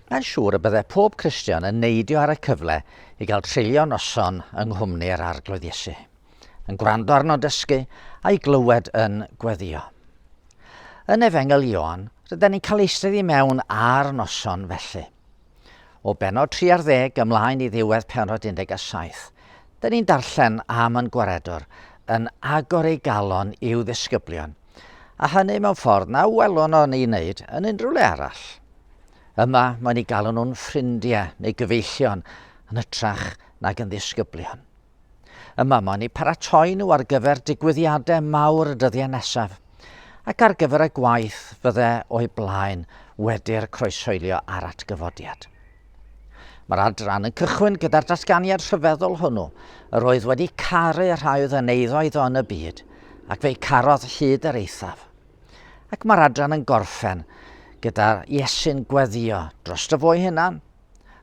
Mae'n siŵr y bydde pob Cristion yn neidio ar y cyfle i gael treulio noson yng nghwmni'r Arglwydd Iesu, yn gwrando arno'n dysgu a'i glywed yn gweddio. Yn Efengyl Ioan, rydyn ni'n cael eistedd i mewn ar noson felly. O bennod 3 ar ddeg ymlaen i ddiwedd pennod 17, dyn ni'n darllen am yn Gwaredwr yn agor ei galon i'w ddisgyblion, a hynny mewn ffordd na welwn o'n ei wneud yn unrhyw le arall. Yma, mae'n eu galw nhw'n ffrindiau neu gyfeillion yn hytrach nag yn ddisgyblion. Yma, mae'n eu paratoi nhw ar gyfer digwyddiadau mawr y dyddiau nesaf ac ar gyfer y gwaith fydde o'i blaen wedi'r croeshoelio a'r atgyfodiad. Mae'r adran yn cychwyn gyda'r datganiad rhyfeddol hwnnw, yr oedd wedi caru y rhai oedd yn eiddo iddo yn y byd, ac fe'i carodd hyd yr eithaf. Ac mae'r adran yn gorffen gyda Iesu'n gweddio drosto fo'i hunan,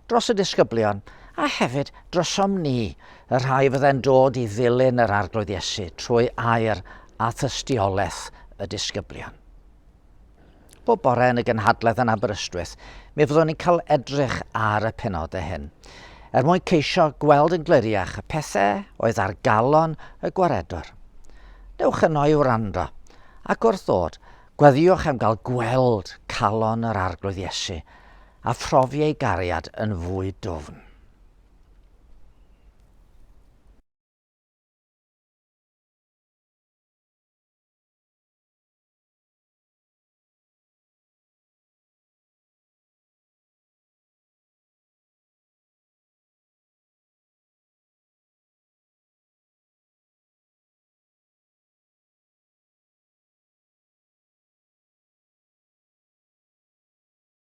dros y disgyblion, a hefyd drosom ni, y rhai fydde'n dod i ddilyn yr Arglwydd Iesu trwy air a thystiolaeth y disgyblion. Bob bore yn y gynhadledd yn Aberystwyth, mi fyddwn ni'n cael edrych ar y penodau hyn, er mwyn ceisio gweld yn gliriach y pethau oedd ar galon y gwaredwr. Dewch yno i wrando, ac wrth ddod, gweddïwch am gael gweld calon yr Arglwydd Iesu a phrofi ei gariad yn fwy dwfn.